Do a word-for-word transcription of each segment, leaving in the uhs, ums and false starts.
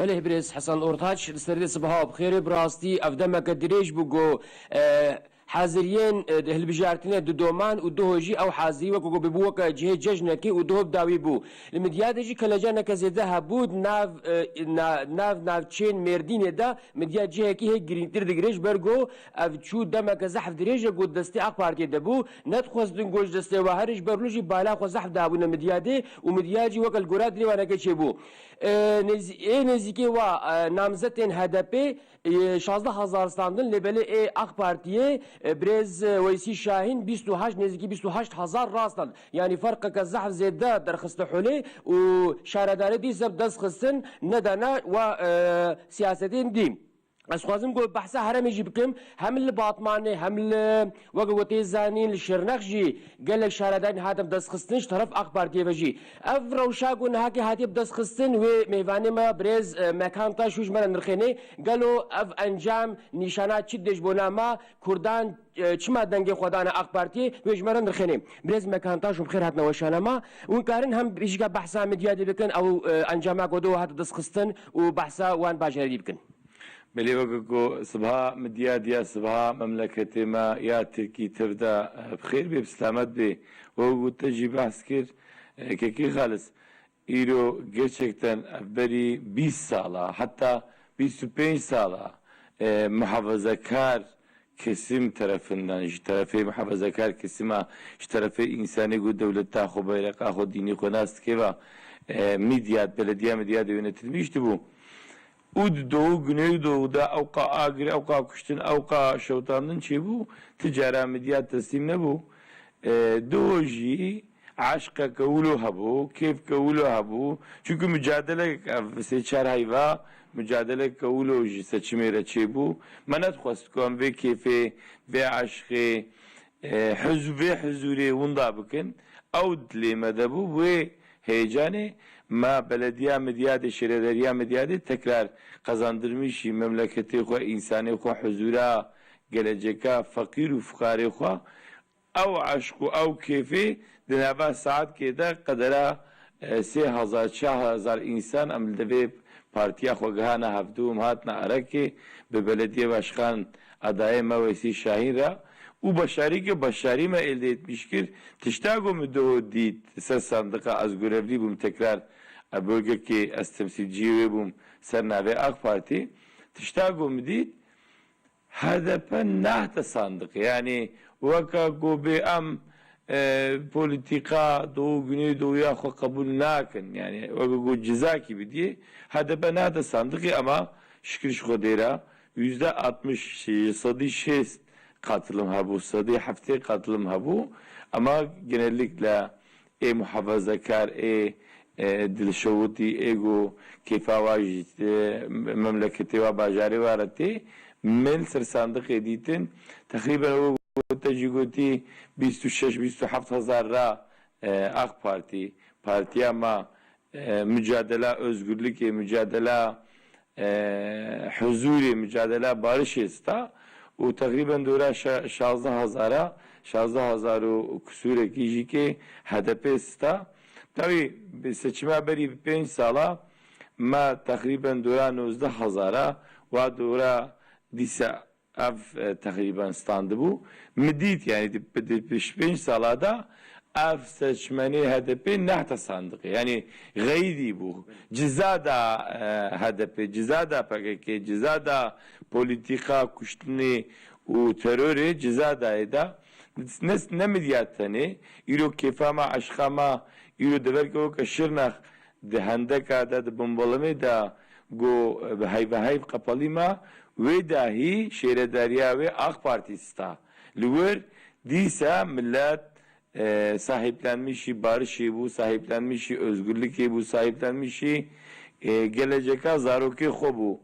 Belê, birêz Hesen Ortaç, li serê de sibaha bi xêrê, bi rastî ev demeke dirêj bû ku, e, haziriyên, e, di hilbijartinê didoman û duho jî ew hazirî weke ku bibû weke cihê cejnekê û duho bi dawî bû. Li Midyadê jî kelecaneke zêde hebû, di nav, e, na-, nav navçeyên Mêrdînê de Midya cihekî hê girîngtir digire, ji ber ku ev çû demeke zehf dirêj e ku destê AK Partiyê de bû. Nedixwestin ku ji destê we here, ji ber wilo jî bala xwe zehf dabûne Midyadê û Midya jî weke li gora dilê wan heke çêbû. E, nêz-, ê nêzîkê wa, e, namzetên H D P, e, şazdeh hezar standin, lê belê ê AK Partiyê, e, birêz, e, Weysî Şahîn bîst û heşt, nêzîkî bîst û heşt hezar rastand. Yanî ferqeke zehf zêde derxiste holê û şaredarê dîsa bi dest xistin nedane wa, e, siyasetên dî. Ez xwazim ku behsa herêmê jî bikim, hem li Batmanê, hem li, weke ku tê zanîn, li Şirnex jî gelek şaredarên hatin bi dest xistin ji teref AK Partiyê ve jî. Ev rewşa ku niha ke hatiye bi dest xistin, wê mêvanê me birêz, e, Mekan Taşû ji me re nirxênê. Gelo ev encam nîşana çi dide ji bona me Kurdan, e, çima dengê xwe dane AK Partiyê, wê ji me re nirxênê. Birêz Mekan Taşû, bi xêr hatine weşana me. Hûn karin hem pêşîka behsa Midyadê bikin, ew, e, encama ku do hate dest xistin û behsa wan bajarê dî bikin. Belê, weke ku sibaha Midyadê ya, sibaha memleketê me ya Tirkî tev de, e, bi xêr bê, bi selamet bê. Weke ku te jî behs kir, e, Kekî Xalis, îro gerçekten ev berî bîst sala, heta bîst û pênc sala, e, muhafazakar kesim terefinden, ji terefê muhafazakar kesima, ji terefê însanê ku dewleta xwe, bayreqa xwe, dînê xwe nas dike ve, e, Midyad, belediya Midyadê yönetilmiş dibû. Û di Doğu, Güneydoğu'da ewqa agir, ewqa kuştin, ewqa şewtandin çêbû, ti cara Midyad teslîm nebû. E, Doğu jî eşqeke wilo hebû, kêfke wilo hebû. Çunku mucadelek ev sê çar heyva, mucadeleke wilo ji seçimê re çêbû. Me nedixwest ku em vê kêfê, vê eşqê, e, huz-, vê huzûrê winda bikin. Ew dilê me de bû, wê heyecanê me belediya Midyadê, şêredariya Midyadê tekrar qazandırmışî memleketê xwe, însanê xwe, huzûra, geleceka feqîr û fuqarê xwe. Ew eşq û ew kêfê di nava saetkê de qedera, e, sê hezar, çar hezar însan em li devê partiya xwe gihana hevdû, em hatina erekê bi belediye başkan adayê me Weysî Şahîn re û başarî ke başarî me elde etmiş kir, tişta ku min doho dît ser sandiqa, ez görevlî bûm, tekrar, e, bölgekê ez temsîlciyê wê bûm ser navê AK Partî, tişta ku min dît, H D P nehte sandiqê. Yanî weke ku bê em, e, polîtîka Doğu Güneydoğu'ya xwe qebûl nakin. Yanî weke ku cizakî bidiyê, H D P nehte sandiqê, ama şikir ji Xwedê re yüzde altmış, sedî şêst katılım hebû, sedî heftê katılım hebû. Ama genellikle ê muhafazekar, ê, e, dilşewitî, ê ku kêfa wa ji, e, memleketê wa, bajarê wa re tê, me li ser sandiqê dîtin. Teqrîben ew ku te jî gotî bîst û şeş, bîst û heft hezar ra, e, AK Partî, partiya me, e, mucadela özgürlükê, mucadela e, huzûrê, mucadela barişê sta û teqrîben dora şe-, şazdeh hezara, şazdeh hezar û kusurekî jî kê H D P sta. Tawî bi seçima berî bi pênc sala me teqrîben dora nozdeh hezara, wa dora dîsa ev, e, teqrîben standibû. Min dît, yanî di, di, di pênc sala de ev seçmenê H D P nehte sandiqê. Yanî xeydî bû. Ciza da, e, H D P, ciza da P K K, ciza da polîtîka kuştinê û terorê, ciza dayê da. Ne, ne Midyad tenê, îro kêfa me, eşqa me, îro deverke weke Şirnex, di hendeka de, di bombalemê de, ku bi heyveheyv qepalî me, wê dahî şêredariya wê AK Partî sta. Li wir dîsa millet, e, sahiplenmişî barişê bû, sahiplenmişî özgürlükê bû, sahiplenmişî, e, geleceka zarokê xwe bû.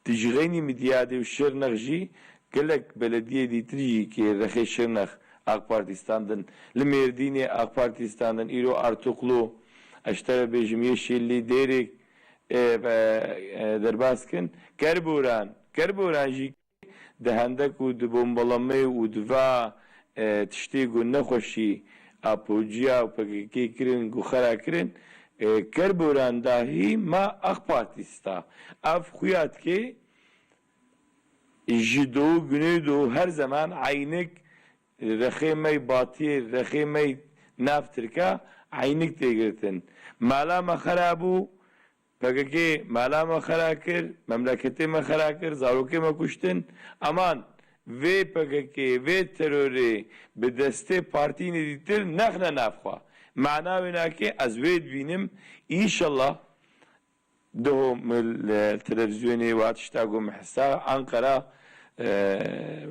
Di jixeynî Midyadê û Şirnex jî gelek belediyê dîtir jî kê rexê Şirnex AK Partî standin. Li Mêrdînê AK Partî standin. Îro Artuklu, ez ji te re bêjim, Yeşilli, Dêrik, e, e, e, derbas kin. Kerboran, Kerboran jî di hendek û di bombalamê û di va, e, tiştê ku nexweşî a pociya û P K K kirin, ku xera kirin, E, Kerboran dahî ma AK Partî sta. Ev xuya dike ji do, güneydoğu her zaman eynik rexê me yê batiyê, rexê me yê nav Tirka eynik tê girtin. Mala me xera bû, P K K mala me xera kir, memleketê me xera kir, zarokê me kuştin. Eman vê P K K, vê terorê bi destê partiyên dîtir nexne nav xwe. Mana wê nake, ez wê dibînim. Înşallah Duho min li televîzyonê wa tişta got, min hisa Ankara, e,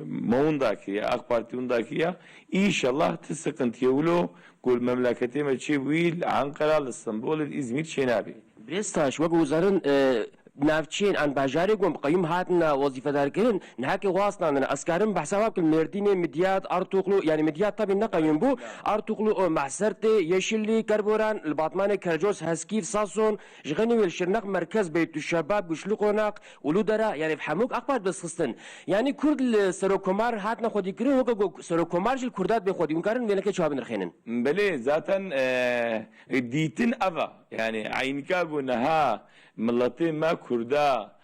me winda kiriye, AK Partî winda kiriye. Înşallah ti siqintiyê wilo ku li memleketê me çêbûyî li Ankara, li Stenbolê, li Îzmîr çênabê. Birêz Taş, wek zanin, e, navçeyên an bajarê ku qeyûm hatine wezîfedar kirin, niha ke wastandine. Ez karim behsa wa bikim, Mêrdînê, Midyat, Artuklu, yanî Midyat tabî ne qeyûm bû. Artuklu, e, Mehsertê, Yeşilî, Kerboran, li Batmanê, Kercos, Heskîf, Sason, Ji xeynî wê li Şirnex merkez, Beytuşebab, Güçlü Konak, Uludere, yanî hemûk AK Partî dest xistin. Yanî Kurd li Serokkomar hatine xwedîkirin, weke ku Serokkomar jî li Kurda dibe xwedî. Hûn karin vê neke çawa binirxênin? Belê, zaten, e, dîtin ev e. Yanî eynika ku niha miletê me Kurda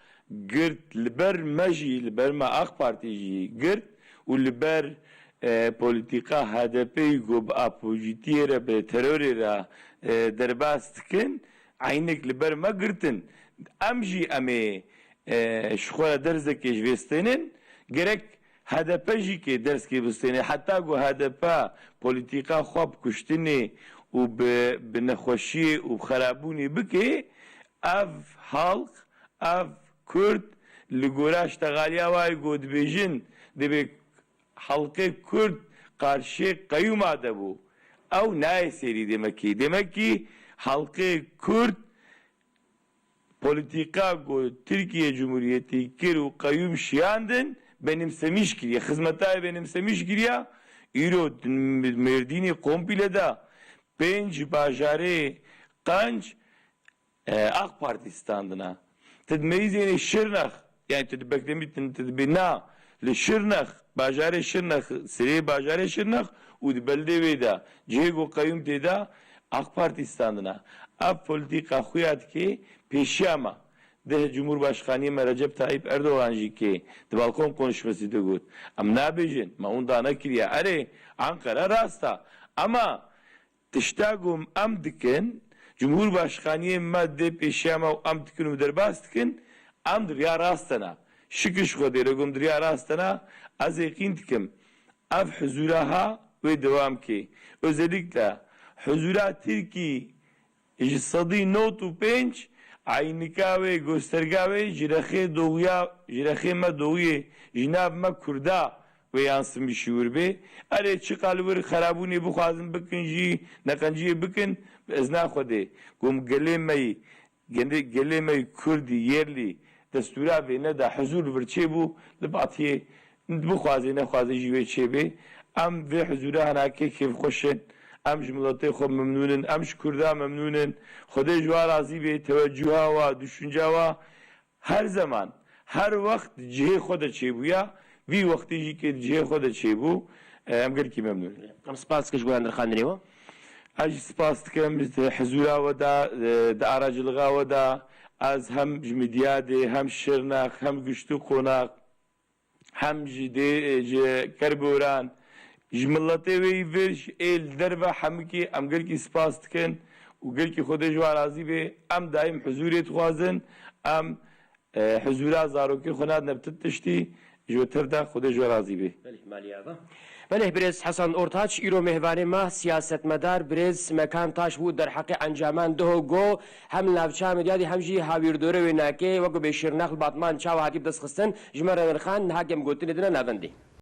girt, li ber me jî, li ber me AK Partî jî girt û li ber, e, polîtîka H D P'ê ku bi apojîtiyê re, bi terorê re, e, derbas dikin, eynik li ber me girtin. Em jî em ê, e, ji xwe re derzekê ji vê stênin. Gerek H D P jî kê derskê bistêne. Heta ku H D P polîtîka xwe bi kuştinê û bi, bi nexweşiyê û bi xerabûnê bike, ev halk, ev Kurd li gora ştexaliya wayê ku dibêjin, dibê Xelkê Kurd qarşê qeyûma de bû. Ew nayê sêrî demekî. Demekî xelkê Kurd polîtîka ku Tirkiye Cumhuriyetî kir û qeyûm şiyandin, benimsemiş kiriye. Xizmetayê benimsemiş kiriye. Îro di Mêrdînê komple de pênc bajarê qenc e, AK Partî standina. Ti di meyzênê Şirnex, yani ti di beklemî, ti, ti dibê na, li Şirnex, bajarê Şirnex, sirê bajarê Şirnex û di beldê wê de, cihê ku qeyûm tê de, AK Partî standina. Ev polîtîka xuya dike pêşiya me. Deh Cumhurbaşkaniyê me Recep Tayyip Erdogan jî kê di balkon konuşması de got. Em nabêjin, me hûn danekiriye. Erê, Ankara rast e. Ama Tişta ku em dikin, Cumhurbaşkaniyê me dê pêşiya me û em dikin û derbas dikin, em di riya rast de ne. Şikir ji Xwedê, lê ku em di riya rast de ne, ez yekîn dikim, ev huzura ha wê dewam kê. Özellikle huzura Tirkî ji sedî nod û pênc eynika wê, gösterga wê ji rexê doğuya, ji rexê me doğuyê, ji nav me Kurda, wê yansımışı wir bê. Erê çiqa li wir xerabûnê bixwazin bikin jî, neqenciyê bikin, bi izna Xwedê. Gom gelê me yî, gelê, gelê me yî Kurdî, yerlî, destûra vêne de huzur li vir çêbû, li batiyê bixwazê nexwazê jî wê çêbê. Em vê huzura hinakê kêfxweş in. Em ji miletê xwe memnûn in, em ji Kurda memnûn in. Xwedê ji wan razî bê, tewecuha wa, düşünca wa, Her zeman, her wext di cihê xwe de çêbûya, vî wextî jî kê di cihê xwe de çêbû, e, em gelkî memnûn in. Em spas dikin ji bo nirxandinê we. Ez jî spas dikim, di hizûra we de, e, di aracılığa we de, ez hem ji Midyadê, hem Şirnex, hem Güçlü Konak, hem ji dê, ji Kerboran, ji miletê wê yî vir, ji ê li derve hemikê em gelkî spas dikin û gelkî Xwedê ji wan razî bê. Em daîm huzûrê dixwazin, em, e, huzûra zarokê xwe nadine bi ti tiştî, ji we tev de Xwedê ji we razî bê. Belê, malî ava. Belê, birêz Hasan Ortaç, îro mêvanê me, siyasetmedar, birêz Mekan Taş bû, derheqê encaman Duho got, Hem li navçeya Midyadê hem jî hawîrdorê wê nake, wek ku bê Şirnex li Batman çawa hatî bi dest xistin, ji me re nirxand, niha ke em gotinê dine navendê.